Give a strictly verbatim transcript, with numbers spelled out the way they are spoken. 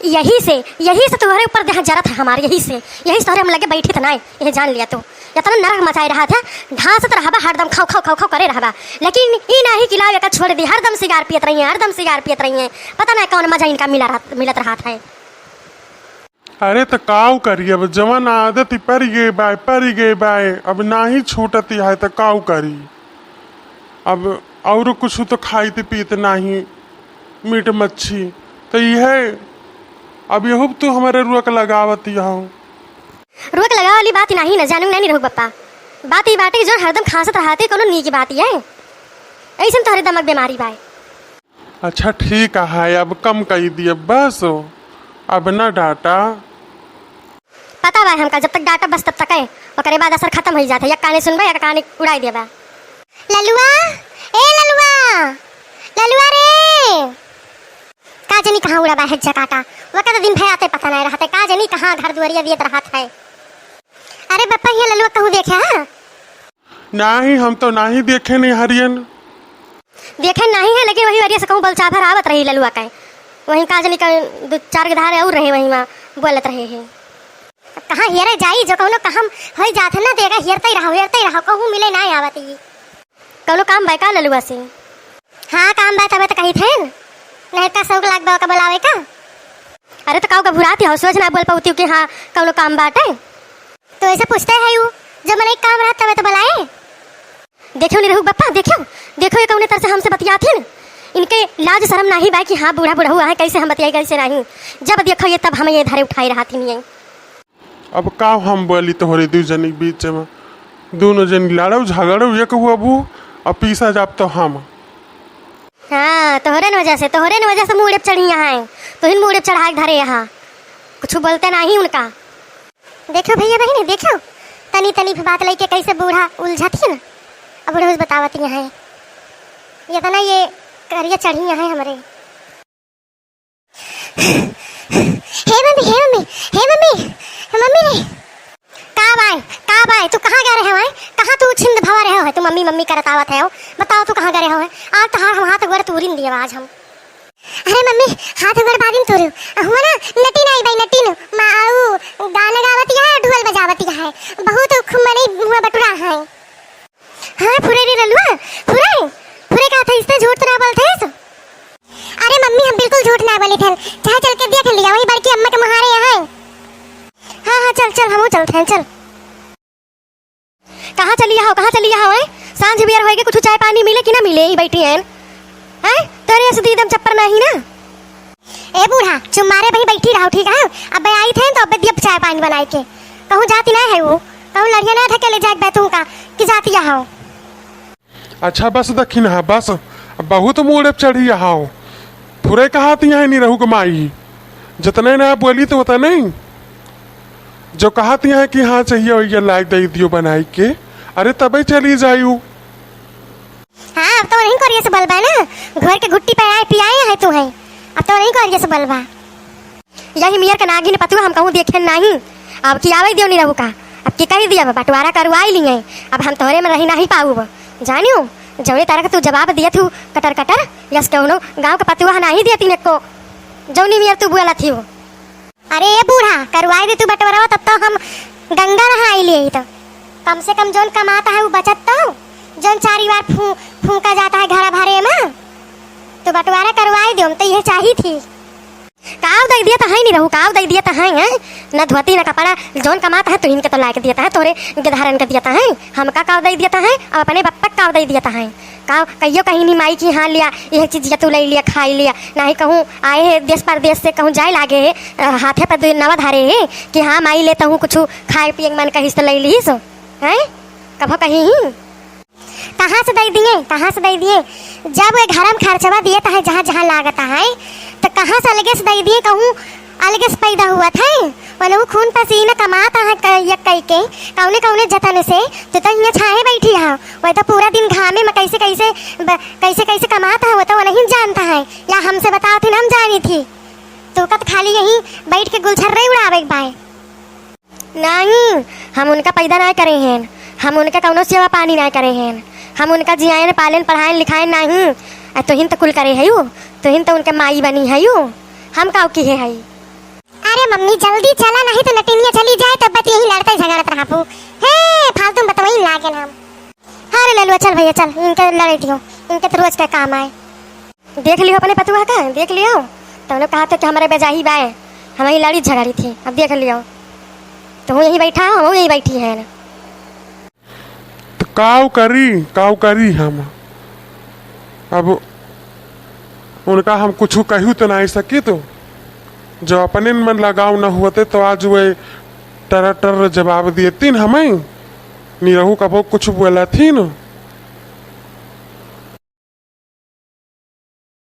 यही से, यही से तोहरे ऊपर देह जरत है हमार, यही से, यही से तोहरे हम लगे बैठित नाय, यह जान लिया तू। इतना नरक मचाए रहत है, ढांसत रहबा हरदम, खाओ, खाओ, खाओ, खाओ करे रहबा, लेकिन ई नाही कि लाओ एका छोड़ दी, हरदम सिगार पियत रही है, हरदम सिगार पियत रही है। पता ना कौन मजा इनका मिला रहत, मिलत रहत है। अरे त काउ करी, अब जवन आदत परि गए बाय, परि गए बाय, अब नाही छूटत है त काउ करी। अब औरो कुछ तो खाइत पीत नाही, मीट मच्छी, त इहे अब यहू तू हमरे रोक लगावत हौ। रोक लगावे वाली बात नाही ना, जानू नाही रहू बप्पा। बात ई बाटे कि जौन हरदम खांसत रहते कौनो नीक बात है? ऐसन तोहरे दमक बीमारी बाय। अच्छा ठीक है, अब कम कई दिए बस, अब ना डांटा। पता बा हमका, जब तक डांटब बस तब तक है, ओकरे बाद असर खत्म हो जात है। एक काने सुनबा, एक काने उड़ाई देबा। ललुआ, ए ललुआ, ललुआ रे, का जनी कहाँ उड़ा बा है जकाटा, वकत दिन भर आते पता नहीं रहते, का जनी कहाँ घर दुआरिया दियत रहत है। अरे बप्पा, हियाँ ललुआ कहूँ देखे है? नाही, हम तो नाही देखे नहीं हरियन। देखे नाही है, लेकिन वही वरिया से कहूँ बलचाभर आवत रही ललुआ का। वहीं का जनी का दो चार के धारे और रहे, वहीं वहाँ बोलत रहे हैं। अब कहाँ हेरे जाई, जो कौनो काम होई जात है ना, देगा हेरते ही रहो, हेरते ही रहो, कहूँ मिले ना आवत ई। कौनो काम बा का ललुआ से? हाँ, काम बा, तबे तो कही थे। नहीं तो शौक लाग बा का बोलावे का। अरे तो काऊ का भुराती हो, सोच ना बोल पाती कि हाँ, कौनो काम बाटे। तो ऐसे पूछते है यू, जब मन एक काम रहत तबे तो बुलाए। देखो निरहू बप्पा, देखो, देखो ये कौने तरह से हमसे बतियाथिन। इनके लाज शर्म नाही बा कि हाँ, बूढ़ा बूढ़ा हुआ है, कैसे हम बतियाई, कैसे नहीं। जब देखो ये तब हम ये धरे उठाए रहथिन ये। अब का हम बोली तोहरे दू जनी के बीच में? दोनों जनी लड़ो झगड़ो एक हुआ बू, अब पीसा जाब तो हम। हाँ, तोहरे न वजह से, तोहरे न वजह से मूड़े पे चढ़ी यहाँ है। तुहिन मूड़े पे चढ़ाए के धरे यहाँ। कुछ बोलते नाही उनका। देखो भैया बहिनी, देखो, तनी तनी बात लेके कैसे बूढ़ा उलझत ही ना। अब बूढ़ा उस बतावत यहाँ है। ये तो ना ये करिया चढ़ी यहाँ है हमरे। हे मम्मी, हे मम्मी, हे मम्मी, मम्मी रे। का बाय, का बाय, तू कहाँ गए रहे हो, हैं? कहाँ तू छिंद भवा रहे हो, तू मम्मी, मम्मी करत आवत है हो? बताओ तू कहाँ गए रहे हो, हैं? आज तो हाथ, हाथ गोड़ तूरिन दिए आज हम। अरे मम्मी, हाथ गोड़ बादिन तूरू। हुआ ना, नटिन आई बाई, नटिन। माऊ गाना गावत है, ढोल बजावत है। बहुत खूब मने हुआ बटुरा है। हाँ, फुरे रे ललुआ, फुरे, फुरे का थे, इस पे झूठ तो ना बोलते हैं। अरे मम्मी, हम बिल्कुल झूठ ना बोली थे, चाहे चल के देख लिया, वही बड़की अम्मा के मुहारे यहाँ है। हाँ, हाँ, चल, चल, हमहू चलते हैं, चल। कहाँ चली हो, कहाँ चली हो, हैं? सांझ बेर होएगी, कुछ चाय पानी मिले कि ना मिले, यही बैठी हैं, हैं? तोरे ऐसे दीदम चप्पर नहीं ना। ए बूढ़ा, चुप मारे बही बैठी रहो, ठीक है? अब आई थे तो अब दियब चाय पानी बनाए के। कहूँ जाती ना है वो, कहूँ लड़िया ना धकेले जाए बैतू का कि जाती हो। अच्छा बस दखिन हा, बस, अब बहुत मूड़े पे चढ़ी हाव। फुरे कहाती हैं निरहू के माई, जतने ना बोली तो उतने। जो कहाती हैं कि हाँ चाहिए वही लाइक दे दियो बनाई के, अरे तबे चली जायू। हाँ, अब तो नहीं करिए से बलबा ना, घर के घुट्टी पे आए पियाए है तू है, अब तो नहीं करिए से बलबा। यही मियर के नागिन पतुआ हम कहूँ देखे नाही। अब की आवे दियो निरहू का, अब की कही दिया बटवारा करवाई लिए। अब हम तोहरे में रही नाही पाऊब, जानियो। जौने तरह के तू जवाब दिए थू कटर कटर, यस कौनो गाँव के पतुआ नाही दिए तीन को, जौनी मियर तू बोला थी वो। अरे ए बूढ़ा, करवाई दे तू बटवारा, तब तो हम गंगा नहाई लिए तो। कम से कम जौन कमाता है वो बचत तो, जौन चारी बार फू-, फूंका जाता है घड़ा भरे में, तो बटवारा करवाई दे, हम तो ये चाही थी। काव दई दिया त है निरहू, काव दई दिया त है, हैं? न धोती न कपड़ा, जौन कमात है तुहिन के तो लायक दिया त है, तोरे गधारन के दिया त है। हमका काव दई दिया त है, अब अपने बप्पा के काव दई दिया त है। काव कहियो कहीं नहीं माई की हाँ लिया, यह चीज या तू ले लिया, खाई लिया, नाही कहूँ आए है देश परदेश से, कहूँ जाए लागे है, अ, हाथे पर दो नवा धारे है कि हाँ माई ले तहूँ कुछ खाए पिए के मन कहिस तो ले लीस, हैं? कभो कहीं ही कहाँ से दई दिए, कहाँ से दई दिए? जब वे घरम खर्चवा दिए त है, जहाँ, जहाँ लागत है, त कहाँ से अलगे से दई दिए? कहूँ अलगे से पैदा हुआ थे, वनहु खून पसीना कमात है क-, यक कई के, कौने, कौने जतन से, तो, तो हियाँ छाहे बैठी है, वह तो पूरा दिन घामे में कैसे, कैसे ब-, कैसे, कैसे कमात है, वो तो वो नहीं जानता है, या हमसे बताओ थी, हम जानी थी, तो कत खाली यहीं बैठ के गुलछर्रे उड़ावे के बाय। नाही, हम उनका पैदा नाही करे हैं, हम उनका कौनो सेवा पानी नाही करे हैं, हम उनका जियाएन, पालेन, पढ़ाएन, लिखाएन नाही। आ, तुहिन तो कुल करे हयू, तुहिन तो उनके माई बनी हयू, हम काउ किहे हई? अरे मम्मी, जल्दी चला, नहीं तो नटिनिया चली जाए, तब बत यहीं लड़ते झगड़त रहबू। हे, फालतू में बतवई लागेन हम। अरे ललुआ, चल भैया, चल, इनके लड़े दियो, इनके तो रोज का काम आए। देख लियो अपने पतुआ का, देख लियो, तउनो कहा था कि हमरे बेजाही बाए, हम यहीं लड़ी झगड़ी थी, अब देख लियो, तो हूँ यहीं बैठा, वो यहीं बैठी है। तो काउ करी, काउ करी हम? अब उनका हम कुछ कहू तो नहीं सकी, तो जब अपने मन लगाव न होते तो आज वे टर टर जवाब देतीन हमें, निरहू कबो कुछ बोलथिन।